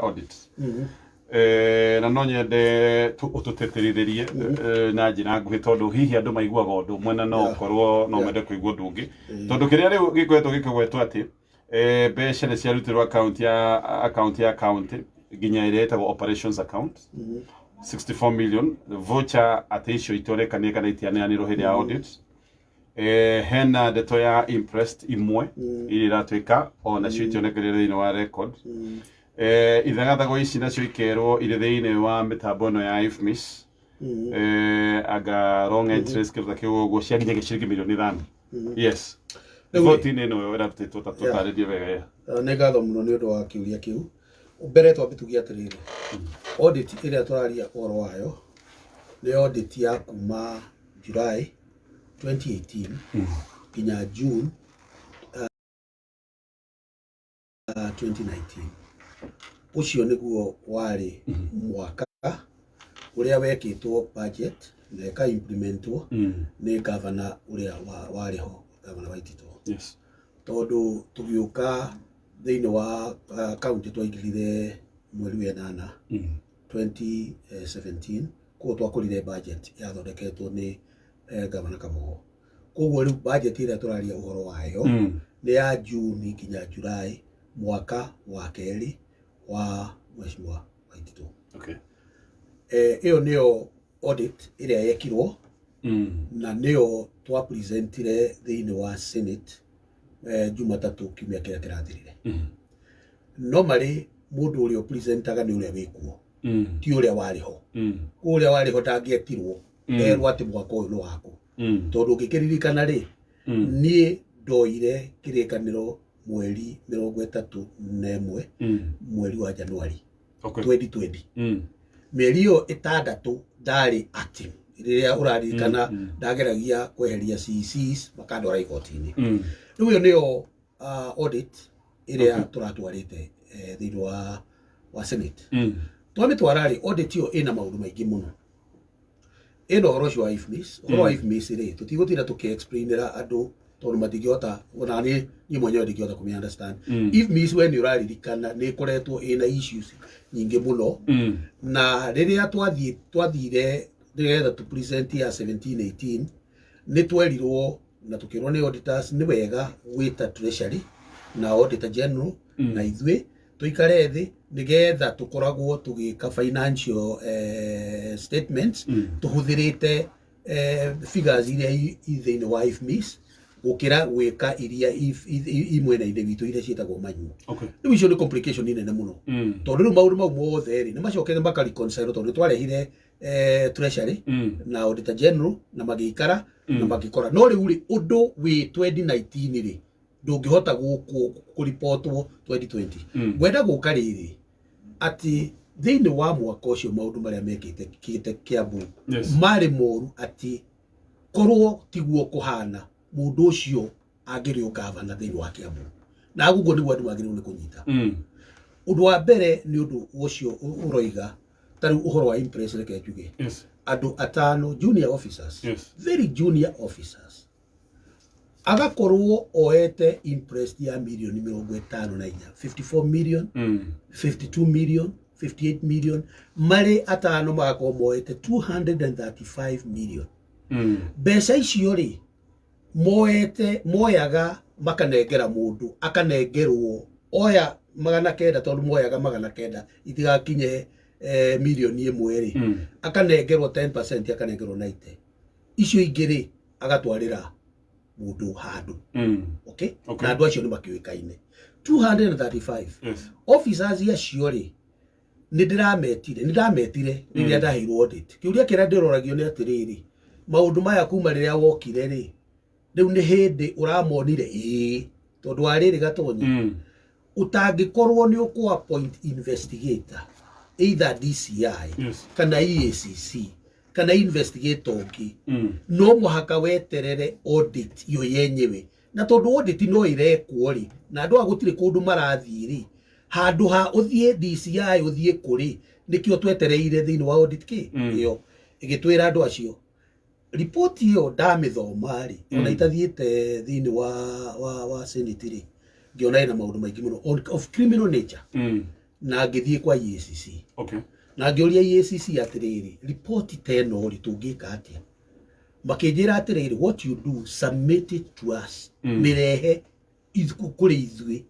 Audit. Na no nyende ũtũtĩtĩrithĩrie na njĩra nguhĩ, tondũ hihi andũ maiguaga ũndũ ũmwe na no ũkorwo no mende kũigua ũndũ ũngĩ, tondũ kĩrĩa rĩu gĩkoretwo gĩkĩgwetwo atĩ mbeca nĩ ciarutirwo account ya county nginya ĩrĩa ĩtagwo operations account, 64 million voucher, atĩ icio itorekanire kana itianeanirwo hĩndĩ ya audit. Hena ndeto ya imprest imwe iria iratuĩka o nacio itionekanire thĩinĩ wa record. Ithagathago ici nacio ikerwo irĩ thĩinĩ wa mĩtambo ĩno ya IFMIS, anga wrong entries, kĩndũ ta kĩu ũguo, cia nginya ciringi mirioni 5. Yes. Rĩu rĩ- Riboti-inĩ ĩno ĩrarutĩtwo ta tũtarĩrie wega, yeah. Nĩ ngatho mũno nĩ ũndũ wa kĩũria kĩu. Mbere twambe tuge atĩrĩrĩ, audit ĩrĩa tũraria ũhoro wayo nĩ audit ya kuma July 2018 nginya June 2019. Ũcio nĩguo warĩ mwaka ũrĩa wekĩtwo budget na ĩka implementwo nĩ gavana ũrĩa warĩ ho, Gavana Waititũ. Tondũ tũgĩũka thĩinĩ wa county twaingĩrire mweri wa ĩnana 2017, koguo twakũrire budget yathondeketwo nĩ Gavana Kabogo. Koguo rĩu budget ĩrĩa tũraria ũhoro wayo nĩ ya June nginya July mwaka wa kerĩ wa Mheshimiwa Waititũ. Ĩyo nĩyo audit ĩrĩa yekirwo na nĩyo twapresentire thĩinĩ wa Senate Jumatatũ kiumia kĩrĩa kĩrathirire. Normally mũndũ ũrĩa ũpresentaga nĩ ũrĩa wĩkuo, ti ũrĩa warĩ ho. Ũrĩa warĩ ho ndangĩetirwo erwo atĩ mwaka ũyũ nĩ waku, tondũ ũngĩkĩririkana rĩ, niĩ ndoire kĩrĩkanĩro mweri 31 mweri wa Januari 2020. Mĩeri ĩyo 6 ndarĩ active. Rĩrĩa ũraririkana, ndageragia kweheria CCs makandwara igoti-inĩ. Rĩu ĩyo nĩyo audit ĩrĩa tũratwarĩte thĩinĩ wa Senate. Twamĩtwara rĩ, audit ĩyo ĩna maũndũ maingĩ mũno. Ĩna ũhoro ũcio wa IFMIS. Ũhoro wa IFMIS rĩ, tũtigũtinda tũkĩ-explainĩra andũ tondũ matingĩhota, ona niĩ mwenyewe ndingĩhota kũmĩ understand. IFMIS, we nĩ ũraririkana, nĩ ĩkoretwo ĩna issues nyingĩ mũno, na rĩrĩa twathire nĩgetha tu present ya 17 18, nĩ twerirwo na tũkĩrwo nĩ auditors nĩ wega gwĩta Treasury na Auditor General na ithuĩ tũikare thĩ nĩgetha tũkoragwo tũgĩka financial statements tũhũthĩrĩte figures iria i thĩinĩ wa IFMIS gũkĩra gwĩka iria i mwena-inĩ witũ iria ciĩtagwo manual. Rĩu icio nĩ complication nene mũno, tondũ rĩu maũndũ mau mothe rĩ, nĩ macokete maka reconcile, tondũ nĩ twarehire Treasury na Auditor General na magĩikara na magĩkora. No rĩu rĩ, ũndũ wĩ 2019 rĩ, ndũngĩhota kũripotwo 2020. Ngwenda gũka rĩrĩ atĩ thĩinĩ wa mwaka ũcio maũndũ marĩa mekĩte kĩte Kiambu marĩ moru atĩ korwo tiguo kũhana, mũndũ ũcio angĩrĩ ũgavana thĩinĩ wa Kiambu, na ũguo nĩguo andũ magĩrĩirwo nĩ kũnyita. Ũndũ wa mbere nĩ ũndũ ũcio ũroiga ta rĩu ũhoro wa imprest. Reke njuge, andũ atano, junior officers, very junior officers, agakorwo oete imprest ya mirioni 54, 54 million, 52 million, 58 million, marĩ atano magakorwo moete 235 million. Mbeca icio rĩ, moete moyaga makanengera mũndũ, akanengerwo oya 900, tondũ moyaga 900 itigakinye mirioni 1 rĩ, akanengerwo 10%, akanengerwo 90, icio ingĩ rĩ, agatwarĩra mũndũ handũ. Okay? Okay. Na andũ acio nĩ makĩũĩkaine, 235 officers acio rĩ, nĩ ndĩrametire, nĩ ndametire rĩrĩa ndaheirwo audit. Kĩũria kĩrĩa ndĩroragio nĩ atĩrĩrĩ, maũndũ maya kuma rĩrĩa wokire rĩ, rĩu nĩ hĩndĩ ũramonire? Ĩĩ, tondũ wa rĩrĩ, Gatonyi, ũtangĩkorwo nĩ ũkũ appoint investigator, either DCI kana EACC kana investigator ũngĩ, no mũhaka weterere audit yo yenyewe. Na tondũ audit no ĩrekwo rĩ, na andũ aya gũtirĩ kũndũ marathiĩ rĩ, handũ ha ũthiĩ DCI, ũthiĩ kũrĩ, nĩkĩo twetereire thĩinĩ wa audit kĩ ĩyo ĩgĩtwĩra andũ acio. Riboti ĩyo ndamĩthoma rĩ, ona itathiĩte thĩinĩ wa Senate rĩ, ngĩona ĩna maũndũ maingĩ mũno of criminal nature. Na ngĩthiĩ kwa EACC na ngĩũria EACC atĩrĩrĩ, ripoti ta ĩno rĩ, tũngĩka atĩa? Makĩnjĩra atĩrĩrĩ, what you do, submit it to us, mĩrehe kũrĩ ithuĩ,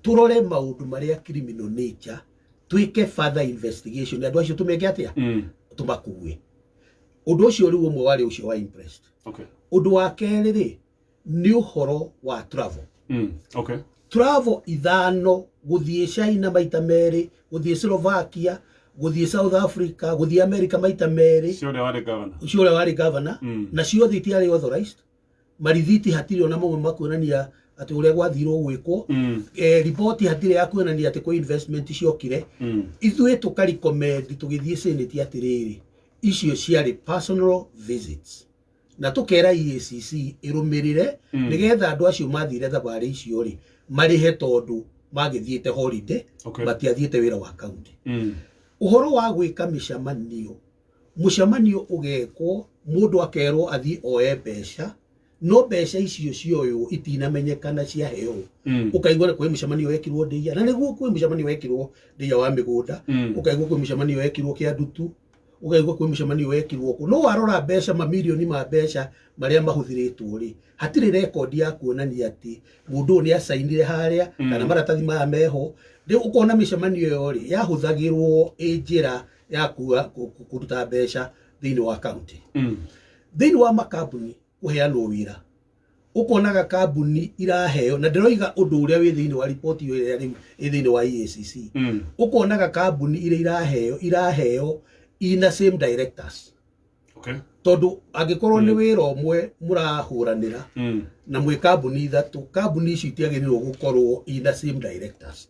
tũrore maũndũ marĩa criminal nature, twĩke further investigation, andũ acio tũmeke atĩa, tũmakue. Ũndũ ũcio rĩu ũmwe warĩ ũcio wa impressed. Ũndũ wa kerĩ rĩ, nĩ ũhoro wa travel. Travel ithano, gũthiĩ China maita merĩ, gũthiĩ Slovakia, gũthiĩ South Africa, gũthiĩ America maita merĩ. Cio ũrĩa warĩ governor. Ũcio ũrĩa warĩ governor. Na ciothe itiarĩ authorized, marithiti hatirĩ ona mamwe makuonania atĩ ũrĩa gwathirwo gwĩkwo. Riboti hatirĩ ya kuonania atĩ kwĩ investment ciokire. Ithuĩ tũkarecommend tũgĩthiĩ Senate atĩrĩrĩ, icio ciarĩ personal visits, na tũkera EACC ĩrũmĩrĩre nĩgetha andũ acio mathire thabarĩ icio rĩ, marĩhe, tondũ magĩthiĩte holiday, matiathiĩte wĩra wa county. Ũhoro wa gwĩka mĩcemanio, mũcemanio ũgekwo, mũndũ akerwo athiĩ oe mbeca, no mbeca icio cioywo itinamenyekana ciaheo. Ũkaigua kwĩ mũcemanio wekirwo Ndĩia, na nĩguo kwĩ mũcemanio wekirwo Ndĩia wa mĩgũnda. Ũkaigua kwĩ mũcemanio wekirwo Kĩandutu, ũkaigua kwĩ mũcemanio wekirwo kũ, no warora mbeca, mamirioni ma mbeca marĩa mahũthĩrĩtwo rĩ, hatirĩ rekondi ya kuonania atĩ mũndũ ũyũ nĩ acainire harĩa kana maratathi maya meho. Rĩu ũkona mĩcemanio ĩyo rĩ, yahũthagĩrwo ĩ njĩra ya kũruta mbeca thĩinĩ wa county. Thĩinĩ wa makambuni kũheanwo wĩra, ũkonaga kambuni iraheo, na ndĩroiga ũndũ ũrĩa wĩ thĩinĩ wa riboti ĩyo ĩrĩa rĩu ĩ thĩinĩ wa EACC. Ũkonaga kambuni iria iraheo ina same directors, tondũ angĩkorwo nĩ wĩra ũmwe mũrahũranĩra na mwĩ kambuni ithatũ, kambuni icio itiagĩrĩirwo gũkorwo ina same directors.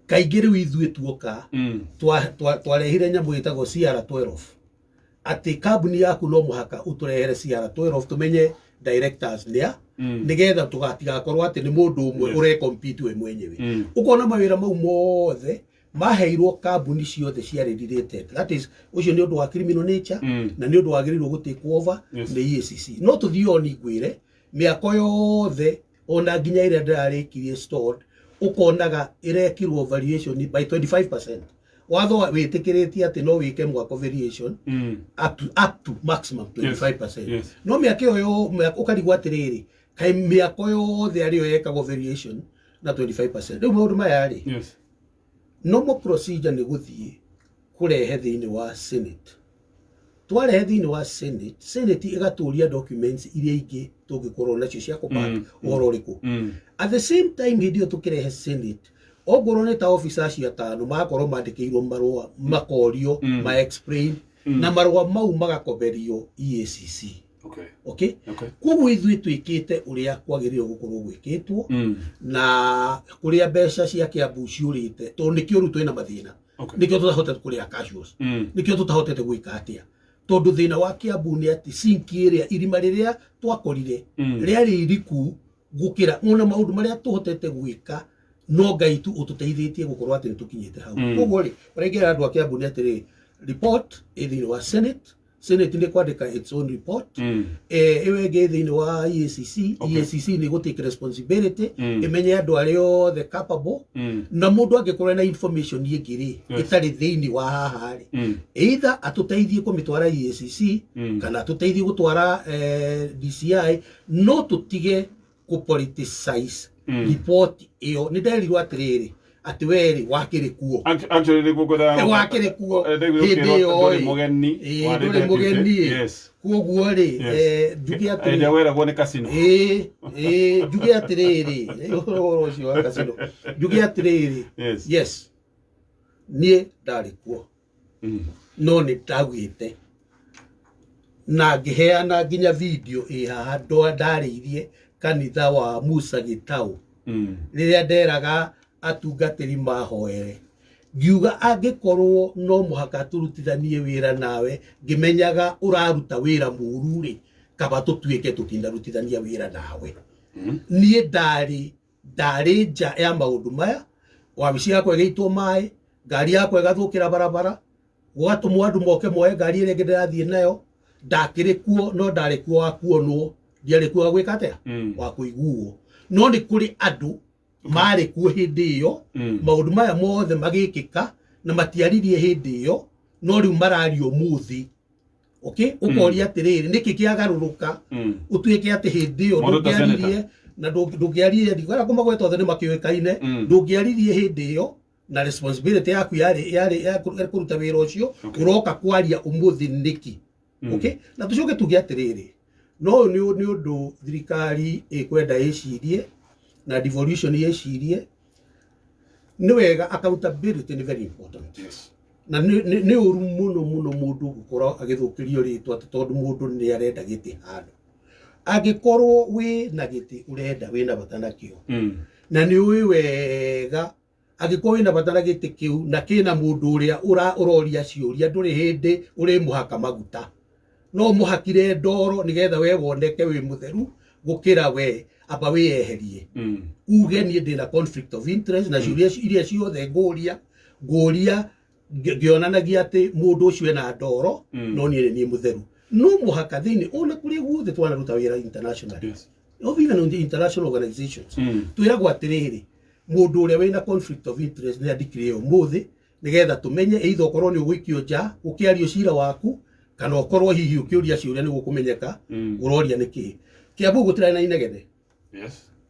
Kaingĩ rĩu ithuĩ tuoka twarehire nyamũ ĩtagwo CR12, atĩ kambuni yaku no mũhaka ũtũrehere CR12 tũmenye directors nĩa, nĩgetha tũgatigakorwo atĩ nĩ mũndũ ũmwe ũrecompete we mwenyewe. Ũkona mawĩra mau mothe maheirwo kambuni ciothe ciarĩ related. That is, ũcio nĩ ũndũ wa criminal nature na nĩ ũndũ wagĩrĩirwo gũ take over nĩ EACC. No tũthiĩ oni ngwĩre, mĩako yothe ona nginya ĩrĩa ndĩrarĩkirie stored, ũkonaga ĩrekirwo variation by 25%. Watho wĩtĩkĩrĩtie atĩ no wĩke mwako variation up to maximum 25%. No mĩaka ĩyo ũkarigwo atĩrĩrĩ, kaĩ mĩako yothe arĩyo yekagwo variation na 25%? Rĩu maũndũ maya rĩ, normal procedure nĩ gũthiĩ kũrehe thĩinĩ wa Senate. Twarehe thĩinĩ wa Senate, Senate ĩgatũria documents iria ingĩ tũngĩkorwo nacio cia kũback ũhoro ũrĩkũ. At the same time, hĩndĩ ĩyo tũkĩrehe Senate, ongorwo nĩ ta officer acio atano magakorwo mandĩkĩirwo marũa, makorio ma explain, na marũa mau magakoberio EACC. Okay. Koguo ithuĩ twĩkĩte ũrĩa kwagĩrĩirwo gũkorwo gwĩkĩtwo. Na kũrĩa mbeca cia Kiambu ciũrĩte, tondũ nĩkĩo rĩu twĩna mathĩna, nĩkĩo tũtahotete kũrĩha casuals, nĩkĩo tũtahotete gwĩka atĩa, tondũ thĩna wa Kiambu nĩ atĩ sinki ĩrĩa, irima rĩrĩa twakorire rĩarĩ iriku gũkĩra ona maũndũ marĩa tũhotete gwĩka, no Ngai tu ũtũteithĩtie gũkorwo atĩ nĩ tũkinyĩte hau. Koguo rĩ, ũrĩa ingĩra andũ a Kiambu nĩ atĩrĩrĩ, report ĩ thĩinĩ wa Senate, Senate nĩ kwandĩka its own report. Ĩyo ĩngĩ thĩinĩ wa EACC. EACC nĩ gũ take responsibility, ĩmenye andũ arĩa othe capable, na mũndũ angĩkorwo na information ĩngĩ rĩ, ĩtarĩ thĩinĩ wa haha rĩ, either atũteithie kũmĩtwara EACC kana atũteithie gũtwara DCI, no tũtige kũ politicize report ĩyo. Nĩ nderirwo atĩrĩrĩ, atĩ we rĩ, wakĩrĩ kuo. Actually nĩguo ngwendaga. Wakĩrĩ kuo Ndaiguire hĩndĩ ũkĩrwo ĩyo ndũrĩ ĩ. mũgeni, Ĩĩ, warĩ ndũrĩ deputy. mũgeni ĩ. Koguo rĩ, njuge Hĩndĩ atĩrĩ, ĩrĩa weragwo nĩ Casino. Ĩĩ, njuge atĩrĩrĩ, ũhoro ũcio wa Casino, njuge atĩrĩrĩ, yes, niĩ ndarĩ kuo, no nĩ ndaugĩte na ngĩheana nginya video ĩ haha ndarĩirie kanitha wa Musa Gĩtaũ rĩrĩa nderaga atungatĩri mahoere, ngiuga angĩkorwo no mũhaka tũrutithanie wĩra nawe ngĩmenyaga ũraruta wĩra mũru rĩ, kaba tũtuĩke tũtinarutithania wĩra nawe. Niĩ ndarĩ nja ya maũndũ maya. Wabici yakwa ĩgĩitwo maĩ, ngari yakwa ĩgathũkĩra barabara, gũgatũmwo andũ moke moe ngari ĩrĩa ĩngĩ ndĩrathiĩ nayo. Ndakĩrĩ kuo, no ndarĩ kuo wa kuonwo, ndiarĩ kuo wa gwĩka atĩa, wa kũiguo, no nĩ kũrĩ andũ. Marĩ kuo hĩndĩ ĩyo, maũndũ maya mothe magĩkĩka na matiaririe hĩndĩ ĩyo, no rĩu mararia ũmũthĩ. Okay, ũkoria atĩrĩrĩ, nĩkĩ kĩagarũrũka ũtuĩke atĩ hĩndĩ ĩyo Mũndũ ta ndũngĩaririe na ndũngĩaririe, ndikwenda kũmagweta othe nĩ makĩũĩkaine, ndũngĩaririe hĩndĩ ĩyo na responsibility yaku yarĩ ya kũruta wĩra ũcio, ũroka kwaria ũmũthĩ nĩkĩ? Okay, na tũcoke tuge atĩrĩrĩ, no ũyũ nĩ ũndũ thirikari ĩkwenda ĩcirie na devolution ĩcirie nĩ wega. Accountability nĩ very important. Na nĩ ũru mũno mũno mũndũ gũkorwo agĩthũkĩrio rĩtwa atĩ tondũ mũndũ nĩ arenda gĩtĩ handũ. Angĩkorwo wĩ na gĩtĩ ũrenda, wĩna bata nakĩo, na nĩ ũĩ wega angĩkorwo wĩna bata na gĩtĩ kĩu na kĩna mũndũ ũrĩa ũroria ciũria, ndũrĩ hĩndĩ ũrĩmũhaka maguta, no mũhakire ndoro nĩgetha we woneke wĩ mũtheru gũkĩra we. Amba wĩyeherie, uge niĩ ndĩna conflict of interest na ciũria iria ciothe ngũria, ngũria ngĩonanagia atĩ mũndũ ũcio ena ndoro, no niĩ nĩ niĩ mũtheru. No mũhaka thĩinĩ ona kũrĩa guothe twanaruta wĩra internationally, or even on the international organizations, twĩragwo atĩrĩrĩ, mũndũ ũrĩa wĩna conflict of interest nĩ andikire ũmũthĩ nĩgetha tũmenye either ũkorwo nĩ ũgũikio nja ũkĩario cira waku, kana ũkorwo hihi ũkĩũria ciũria nĩguo kũmenyeka ũroria nĩkĩ. Kĩambu gũtirarĩ na inegene,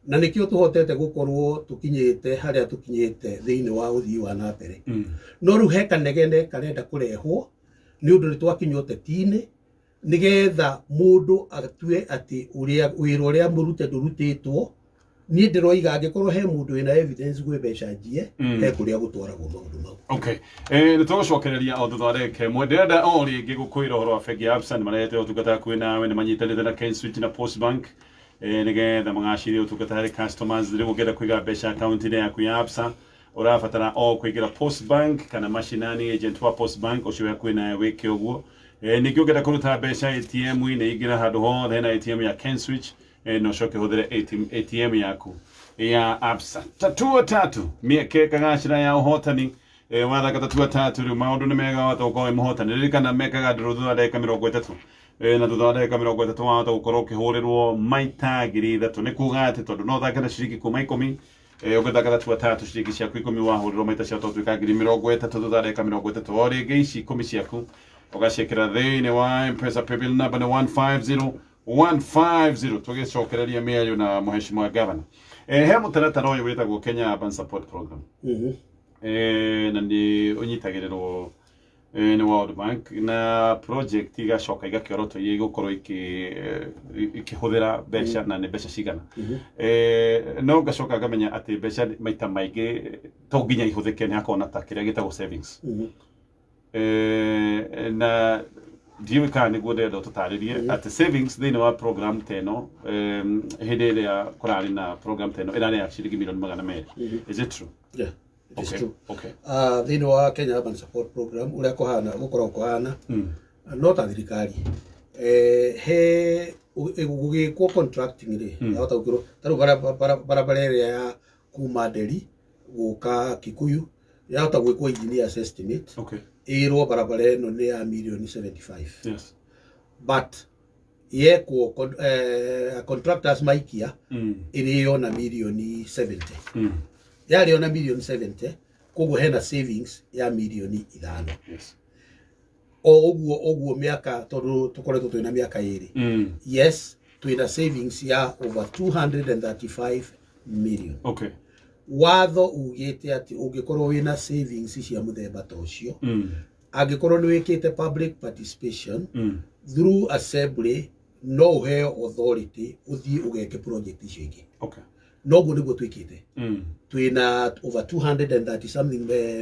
na nĩkĩo tũhotete gũkorwo tũkinyĩte harĩa tũkinyĩte thĩinĩ wa ũthii wa na mbere. No rĩu he kanegene karenda kũrehwo nĩ ũndũ nĩ twakinya ũteti-inĩ, nĩgetha mũndũ atue atĩ ũrĩa wĩra ũrĩa mũrute ndũrutĩtwo. Niĩ ndĩroiga angĩkorwo he mũndũ wĩna evidence gwĩ mbeca njie, he kũrĩa gũtwaragwo maũndũ mau. Okay. Nĩ tũgũcokereria o thutha wa ndagĩka ĩmwe. Ndĩrenda o rĩngĩ gũkwĩra ũhoro wa bengi ya Absa. Nĩ marehete ũtungata hakuhĩ nawe, nĩ manyitanĩte na Kenswitch na Post Bank nĩgetha magacirie ũtungata harĩ customers. Rĩu ũngĩenda kũiga mbeca akaunti-inĩ yaku ya Absa, ũrabatara o kũingĩra Post Bank kana mashinani, agent wa Post Bank ũcio wĩ hakuhĩ nawe wĩke ũguo. Ningĩ ũngĩenda kũruta mbeca ATM-inĩ, ingĩra handũ hothe hena ATM ya Kenswitch, na ũcoke ũhũthĩre ATM yaku ya Absa. Tatua tatu mĩeke kagacĩra ya ũhotani. Wathaka tatua tatu, rĩu maũndũ nĩ mega, wahota gũkorwo wĩ mũhotani. Ririkana mekaga ndũrũ thutha wa ndagĩka 30, na thutha wa ndagĩka 30 wahota gũkorwo ũkĩhũrĩrwo maita 3000. Nĩ kuga atĩ tondũ no ũthake na ciringi kuma 10, ũngĩthaka tatua tatu ciringi ciaku 10 wahũrĩrwo maita ciahota gũtuĩka 30,000 thutha wa ndagĩka 30. O rĩngĩ ici 10 ciaku ũgaciĩkĩra thĩinĩ wa Mpesa paybill number nĩ 150 150. Tũgĩcokereria mĩario na mũheshimiwa gavana, he mũtaratara ũyũ wĩtagwo Kenya Urban Support Program, na nĩ ũnyitagĩrĩrwo nĩ World Bank, na project igacoka igakĩorotwo iria igũkorwo ikĩhũthĩra mbeca, na nĩ mbeca cigana. No ngacoka ngamenya atĩ mbeca maita maingĩ to nginya ihũthĩke, nĩ hakoragwo na ta kĩrĩa gĩtagwo savings. Na ndiũĩ kana nĩguo ndĩrenda ũtũtarĩrie atĩ savings thĩinĩ wa program ta ĩno, hĩndĩ ĩrĩa kũrarĩ na program ta ĩno ĩrarĩ ya ciringi mirioni 200. Is it true? Yeah, it is true. Thĩinĩ wa Kenya Urban Support Program, ũrĩa kũhana, gũkoragwo kũhana, no ta thirikari, he gũgĩkwo contracting rĩ, yahota gũkĩrwo ta rĩu barabara ĩrĩa ya kuma Nderi gũka Kikuyu, yahota gwĩkwo engineers estimate, ĩrwo barabara ĩno nĩ ya mirioni 75, but yekwo contractors maikia, ĩrĩo na mirioni 70. Yarĩo na mirioni 70, koguo hena savings ya mirioni 5. O ũguo ũguo mĩaka, tondũ tũkoretwo twĩna mĩaka 2, yes, twĩna savings ya over 235 million. Watho ugĩte atĩ ũngĩkorwo wĩna savings cia mũthemba ta ũcio, angĩkorwo nĩ wĩkĩte public participation through assembly, no ũheo authority ũthiĩ ũgeke project icio ingĩ. Noguo nĩguo twĩkĩte. Twĩna over 230 something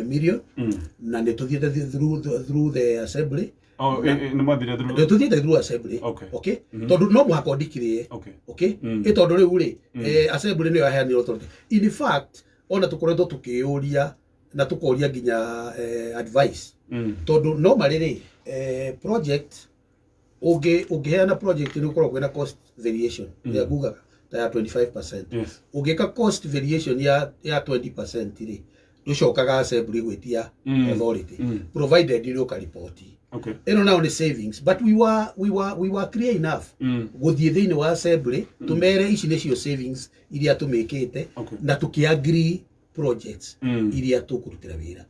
million, na nĩ tũthiĩte through the assembly. Oh, nĩ mwathire through? Nĩ tũthiĩte through assembly. Okay, tondũ no mũhaka ũndikirĩe. Okay, ĩ tondũ rĩu rĩ, assembly nĩyo yaheanire authority. In fact, ona tũkoretwo tũkĩyũria na tũkoria nginya advice, tondũ no marĩ rĩ, project ũngĩheana project nĩ ũkoragwo kwĩna cost variation ĩrĩa ngugaga ta ya 25%. Ũngĩka cost variation ya 20% rĩ, Ndũcokaga assembly gwĩtia authority provided nĩ ũkaripoti. Ĩno nayo nĩ savings, but we were clear enough gũthiĩ thĩinĩ wa assembly tũmere ici nĩcio savings iria tũmĩkĩte na tũkĩ-agree projects iria tũkũrutĩra wĩra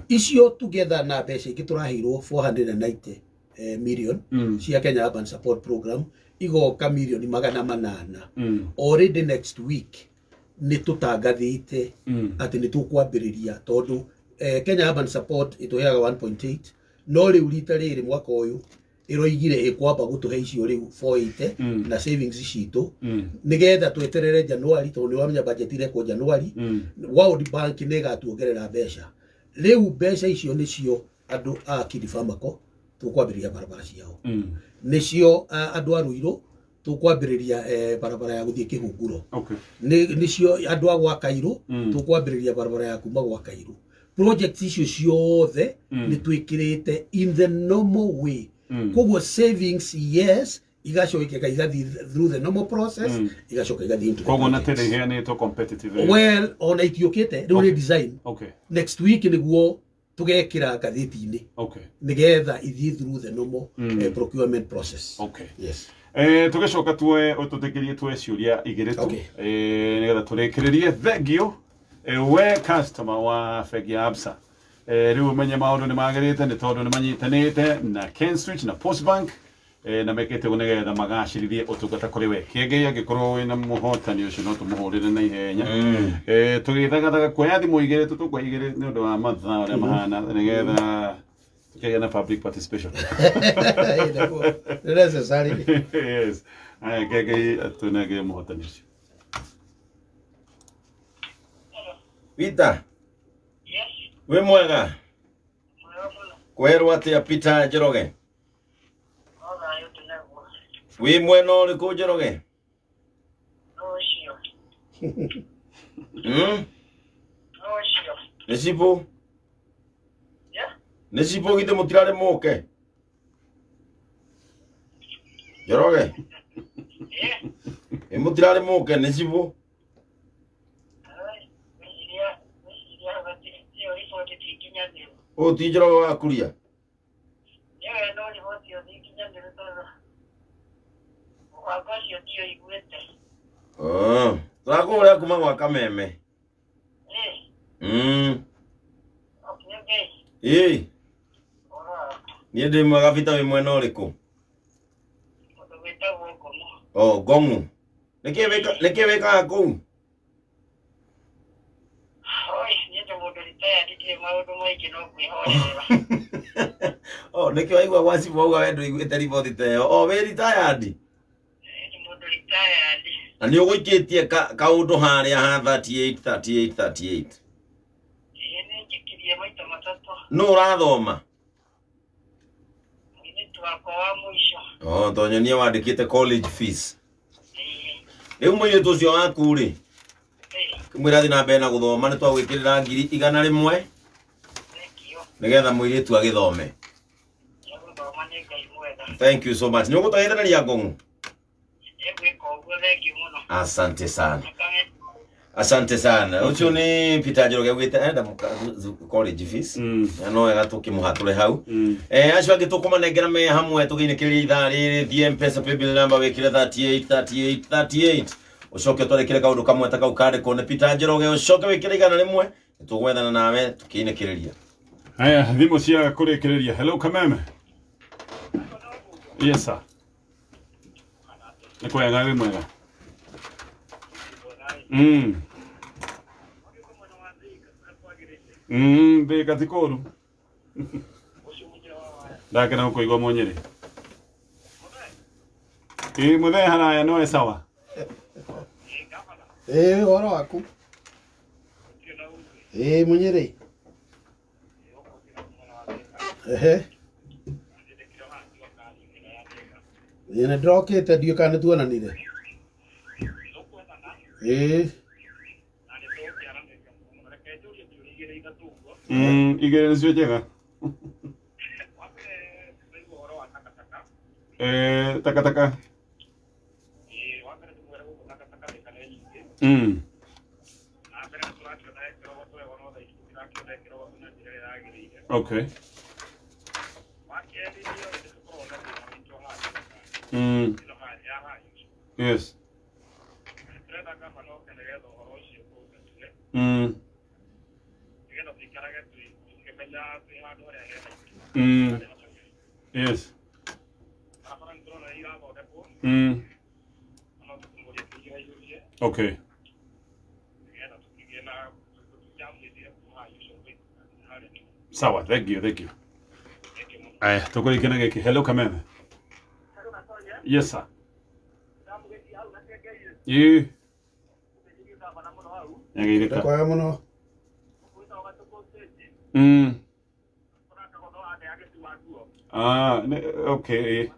icio together na mbeca ingĩ tũraheirwo 490 million cia Kenya Urban Support Program, igoka mirioni 800. Already next week nĩ tũtangathĩte atĩ nĩ tũkwambĩrĩria, tondũ Kenya Urban Support ĩtũheaga 1.8, no rĩu rita rĩrĩ mwaka ũyũ ĩroigire ĩkwamba gũtũhe icio rĩu 480 na savings citũ nĩgetha tweterere January, tondũ nĩ wamenya budget irekwo January. World Bank nĩ ĩgatuongerera mbeca. Rĩu mbeca icio nĩcio andũ a Kilifamakũ tũkwambĩrĩria barabara ciao, nĩcio andũ a Ruiru tũkwambĩrĩria barabara ya gũthiĩ Kĩhunguro, nĩcio andũ a gwa Kairũ tũkwambĩrĩria barabara ya kuma gwa Kairũ. Projects icio ciothe nĩ twĩkĩrĩte in the normal way. Koguo savings, yes, igacoka igathiĩ through the normal process, igacoka igathiĩ into the Koguo na projects. tender iheanĩtwo competitive? Well, ona itiũkĩte rĩu, nĩ design. Next week nĩguo tũgekĩra ngathĩti-inĩ nĩgetha ithiĩ through the normal procurement process. Yes. Tũgĩcoka tuoe ũtũtĩkĩrie tuoe ciũria igĩrĩ tu nĩgetha tũrĩkĩrĩrie. Thengio we customer wa bengi ya Absa, rĩu ũmenye maũndũ nĩ magĩrĩte nĩ tondũ nĩ manyitanĩte na Kenswitch na Post Bank, na mekĩte ũguo nĩgetha magacĩrithie ũtungata kũrĩ we. Kĩengei, angĩkorwo wĩna mũhotani ũcio no tũmũhũrĩre na ihenya. Tũgĩthagathaga kuoya thimũ igĩrĩ, tũtũkwa igĩrĩ nĩ ũndũ wa mathaa ũrĩa mahana, nĩgetha tũkĩgĩa na public participation. Nĩ necessary. Yes. Aya, Kĩengei, tũnengere mũhotani ũcio. Peter. Yes. Wĩ mwega? Mwega mũno. Kwerwo atĩa, Peter Njoroge? No thayũ tũnaguo. Wĩ mwena ũrĩkũ, Njoroge? No ũcio. No ũcio. Nĩ cibũ? Yeah. Nĩ cibũ, githĩ mũtirarĩ mũke? Njoroge. Yeah. Ĩ mũtirarĩ mũke, nĩ cibũ? Ai, wĩciria ĩyo riboti ti nginyanĩru. Ũyũ ti Njoroge wa Kuria? Nĩwe, no riboti ĩyo ti nginyanĩru tondũ mũbango ũcio ndiũiguĩte. Oh, tũrakũhũrĩra kuma gwa Kameme. Okay. Ĩ. Ũhoro waku? Niĩ ndĩ mwega. Peter, wĩ mwena ũrĩkũ? Mũndũ wĩtagwo Ngomo. Oh, Ngong'u. Nĩkĩ wĩkaga kũu? Oi, niĩ ndĩ mũndũ retired, ndirĩ maũndũ maingĩ no kwĩhorerera. Oh, nĩkĩo waigua gwa cibũ auga we ndũiguĩte riboti ta ĩyo. Oh, wĩ retired? Ndĩ mũndũ retired. Na nĩ ũgũikĩtie kaũndũ harĩa ha 38 38 38? Ĩĩ, nĩ njikirie maita matatũ. Nũ ũrathoma? Mũirĩtu wakwa wa mũico. Oh, tonyonie wandĩkĩte college fees. Ĩĩ. Rĩu mũirĩtu ũcio waku rĩ, Ĩĩ. kĩmwĩra thiĩ na mbere na gũthoma, nĩ twagwĩkĩrĩra 100,000 Thank you. nĩgetha mũirĩtu agĩthome. Nĩgũthoma, nĩ Ngai mwega. Thank you so much. Nĩ ũgũtagĩthanĩria, Ngong'u? Nĩngwĩka ũguo, thank you mũno. Asante sana. Thakame. Asante sana. Ũcio nĩ Peter Njoroge augĩte enda college fees. Na no wega tũkĩmũhatũre hau. Acio angĩ tũkũmanengera me hamwe tũgĩinĩkĩrĩria ithaa rĩrĩ. Thiĩ Mpesa paybill number, wĩkĩre 38 38 38, ũcoke ũtwarĩkĩre kaũndũ kamwe ta kau kandĩkwo nĩ Peter Njoroge, ũcoke wĩkĩre 100, tũgwethana nawe tũkĩinĩkĩrĩria. Haya, thimũ cia kũrĩkĩrĩria. Hello, Kameme. Yes sir. Nĩ kwega, wĩ mwega? Thika ti kũru. Ndakena gũkũigua, Mũnyĩrĩ. Ĩ mũthee haraya no sawa. Ĩ, ũhoro waku? Ĩ Mũnyĩrĩ. Ehe. Ĩ, nĩ ndĩrokĩte, ndiũĩ kana nĩ tuonanire. Ĩ. Igĩrĩ nĩcio njega. Takataka. Okay. Yes. Yes. Okay. Sawa, thank you, thank you. Aya, tũkũrĩkana gĩkĩ. Hello Kameme. Yes sir. Ĩ. Nyageithĩka. Ndakwaya mũno. Ah, okay. Ĩ.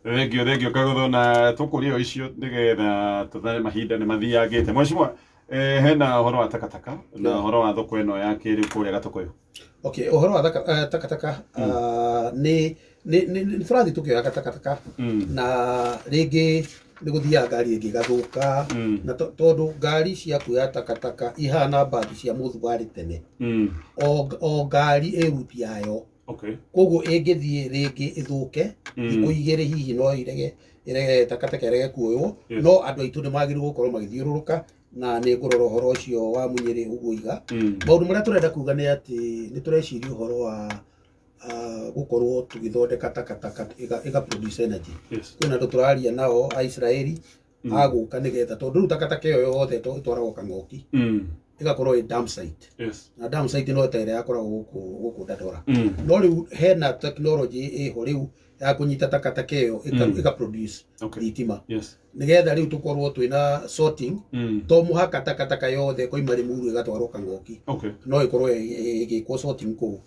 Thengio, thengio Kagotho, na tũkũria icio nĩgetha tũthare mahinda nĩ mathiangĩte. Mheshimiwa, hena ũhoro wa takataka na ũhoro wa thoko ĩno ya kĩrĩu kũrĩa Gatũkũyũ. Okay, ũhoro wa takataka nĩ nĩ tũrathiĩ tũkĩoyaga takataka na rĩngĩ nĩ gũthiaga ngari ĩngĩ ĩgathũka na tondũ ngari cia kuoya takataka ihana mbathi cia mũthubarĩ tene. O ngari ĩ ruti yayo. Okay. Koguo ĩngĩthiĩ rĩngĩ ĩthũke thikũ igĩrĩ hihi no irege takataka ĩrege kuoywo. Yes. No andũ aitũ nĩ magĩrĩirwo gũkorwo magĩthiũrũrũka na nĩ ngũrora ũhoro ũcio wa Munyĩrĩ ũguo iga. Maũndũ marĩa tũrenda kuga nĩ atĩ nĩ tũreciria ũhoro wa gũkorwo tũgĩthondeka takataka ĩga produce energy. Yes. Kwĩna andũ tũraria nao a Israeli agũka nĩgetha tondũ rĩu takataka ĩyo yothe ĩtwaragwo Kang'oki ĩgakorwo ĩ dump site. Yes. Na dump site no ta ĩrĩa yakoragwo gũkũ Dandora. No rĩu hena technology ĩho rĩu ya kũnyita takataka ĩyo ĩka produce thitima. Yes. Nĩgetha rĩu tũkorwo twĩna sorting to mũhaka takataka yothe ĩkoima Limuru ĩgatwarwo Kang'oki. Okay. No ĩkorwo ĩgĩkwo sorting kũu.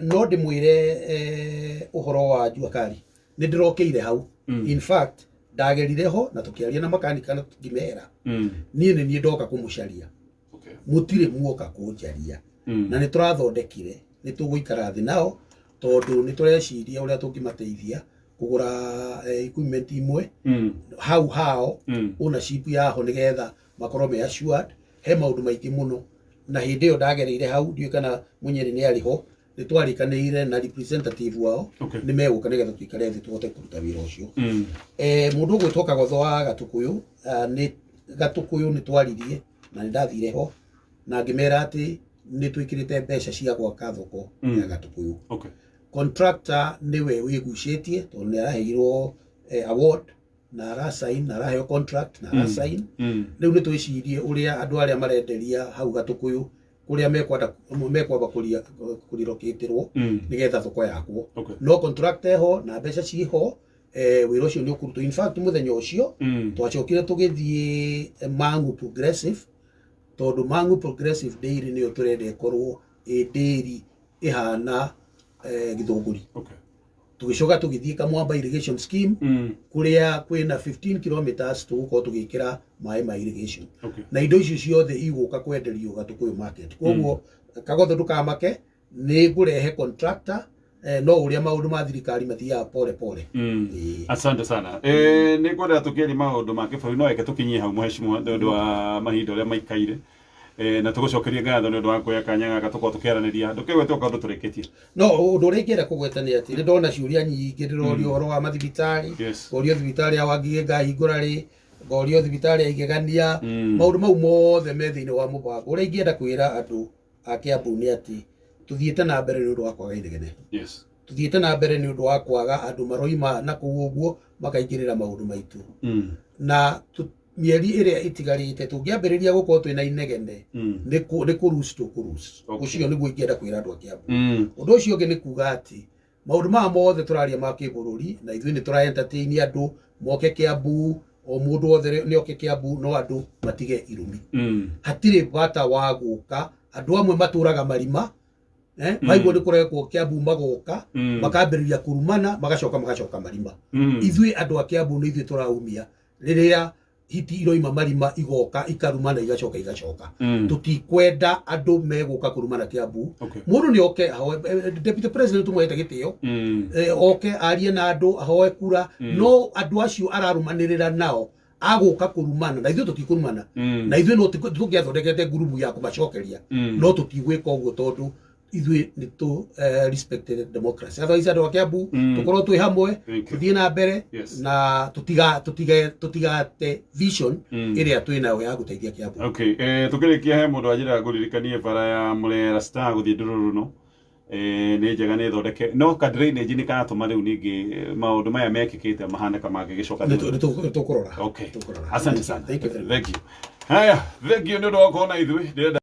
No ndĩmwĩre ũhoro wa jua kali nĩ ndĩrokĩire hau. In fact ndagerire ho na tũkĩaria na makanika na tũkĩmera niĩ nĩ niĩ ndoka kũmũcaria. Okay. Mũtirĩ muoka kũnjaria. Na nĩ tũrathondekire nĩ tũgũikara thĩ nao tondũ nĩ tũreciria ũrĩa tũngĩmateithia kũgũra equipment imwe hau hao ownership yaho nĩgetha makorwo me assured. He maũndũ maingĩ mũno na hĩndĩ ĩyo ndagereire hau ndiũĩ kana Munyĩrĩ nĩ arĩ ho nĩ twarĩkanĩire na representative wao nĩ megũka nĩgetha tũikare thĩ tũhote kũruta wĩra ũcio. Mũndũ ũgwĩtwo Kagotho wa Gatũkũyũ nĩ Gatũkũyũ nĩ twaririe na nĩ ndathire ho na ngĩmera atĩ nĩ twĩkĩrĩte mbeca cia gwaka thoko ya Gatũkũyũ. Okay. Contractor nĩwe wĩgucĩtie tondũ nĩ araheirwo award na arasign na araheo contract na arasign. Rĩu nĩ twĩcirie ũrĩa andũ arĩa marenderia hau Gatũkũyũ kũrĩa mekwamba kũrilokĩtĩrwo nĩgetha thoko yakwo. Okay. No contract eho na mbeca ciho wĩra ũcio nĩ ũkũrutwo. In fact mũthenya ũcio twacokire tũgĩthiĩ Mang'u Progressive tondũ Mang'u Progressive Dairy nĩyo tũrenda ĩkorwo ĩ dairy ĩhana Gĩthũngũri. Okay. Tũgĩcoka tũgĩthiĩ Kamwamba Irrigation Scheme kũrĩa kwĩna 15 kilometers tũgũkorwo tũgĩkĩra maĩ ma irrigation. Okay. Na indo icio ciothe igũka kwenderio Gatũkũyũ market. Koguo Kagotho ndũkamake nĩ ngũrehe contractor no ũrĩa maũndũ ma thirikari mathiaga pole pole. Asante sana. Nĩ ngwenda tũkĩaria maũndũ ma kĩbũrũri no reke tũkinyie hau mheshimiwa nĩ ũndũ wa mahinda ũrĩa maikaire. Na tũgũcokerie ngatho nĩ ũndũ wa kuoya kanya gaka tũkorwo tũkĩaranĩria. Ndũkĩgwete kaũndũ tũrĩkĩtie. No ũndũ ũrĩa ingĩenda kũgweta nĩ atĩ nĩ ndona ciũria nyingĩ ndĩrorio ũhoro wa mathibitarĩ. Yes. Ngorio thibitarĩ ya Wangigĩ ngahingũra rĩ, ngorio thibitarĩ ya Igegania. Maũndũ mau mothe me thĩinĩ wa mũbango. Ũrĩa ingĩenda kwĩra andũ a Kiambu nĩ atĩ tũthiĩte na mbere nĩ ũndũ wa kwaga inegene. Yes. Tũthiĩte na mbere nĩ ũndũ wa kwaga andũ maroima na kũu ũguo makaingĩrĩra maũndũ maitũ. Na mĩeri ĩrĩa ĩtigarĩte tũngĩambĩrĩria gũkorwo twĩna inegene nĩ kũruci tũkũruci. Ũcio nĩguo ingĩenda kwĩra andũ a Kiambu. Ũndũ ũcio ũngĩ nĩ kuga atĩ maũndũ maya mothe tũraria ma kĩbũrũri na ithuĩ nĩ tũra entertain andũ moke Kiambu, o mũndũ wothe nĩ oke Kiambu no andũ matige irumi. Hatirĩ bata wa gũka andũ amwe matũraga marima Maigua nĩ kũrekwo Kiambu magoka, makambĩrĩria kũrumana, magacoka magacoka marima. Ithuĩ andũ a Kiambu nĩ ithuĩ tũraumia rĩrĩa hiti iroima marima, igoka ikarumana, igacoka igacoka. Tũtikwenda andũ megũka kũrumana Kiambu. Mũndũ nĩ oke ahoe, deputy president tũmũhete gĩtĩo, oke arie na andũ, ahoe kura, no andũ acio ararumanĩrĩra nao agũka kũrumana, na ithuĩ tũtikũrumana. Na ithuĩ no tũngĩathondekete ngurubu ya kũmacokeria, no tũtigwĩka ũguo tondũ ithuĩ nĩ tũ respected democracy. Otherwise andũ a Kiambu, tũkorwo twĩ hamwe, Thank you. tũthiĩ na mbere na tũtigate vision ĩrĩa twĩ nayo ya gũteithia Kiambu. Okay, tukĩrĩkia he mũndũ anjĩra ngũririkanie bara ya Murera Star gũthiĩ Ndũrũrũno, nĩ njega, nĩ thondeke, no ka drainage nĩ karatũma rĩu ningĩ maũndũ maya mekĩkĩte mahane ka mangĩgĩcoka Nĩ thutha. nĩ tũkũrora. Okay. Tũkũrora. Asante sana. Thank you very much. Thank you. Haya, thank you nĩ ũndũ wa gũkorwo na ithuĩ. Ndĩrenda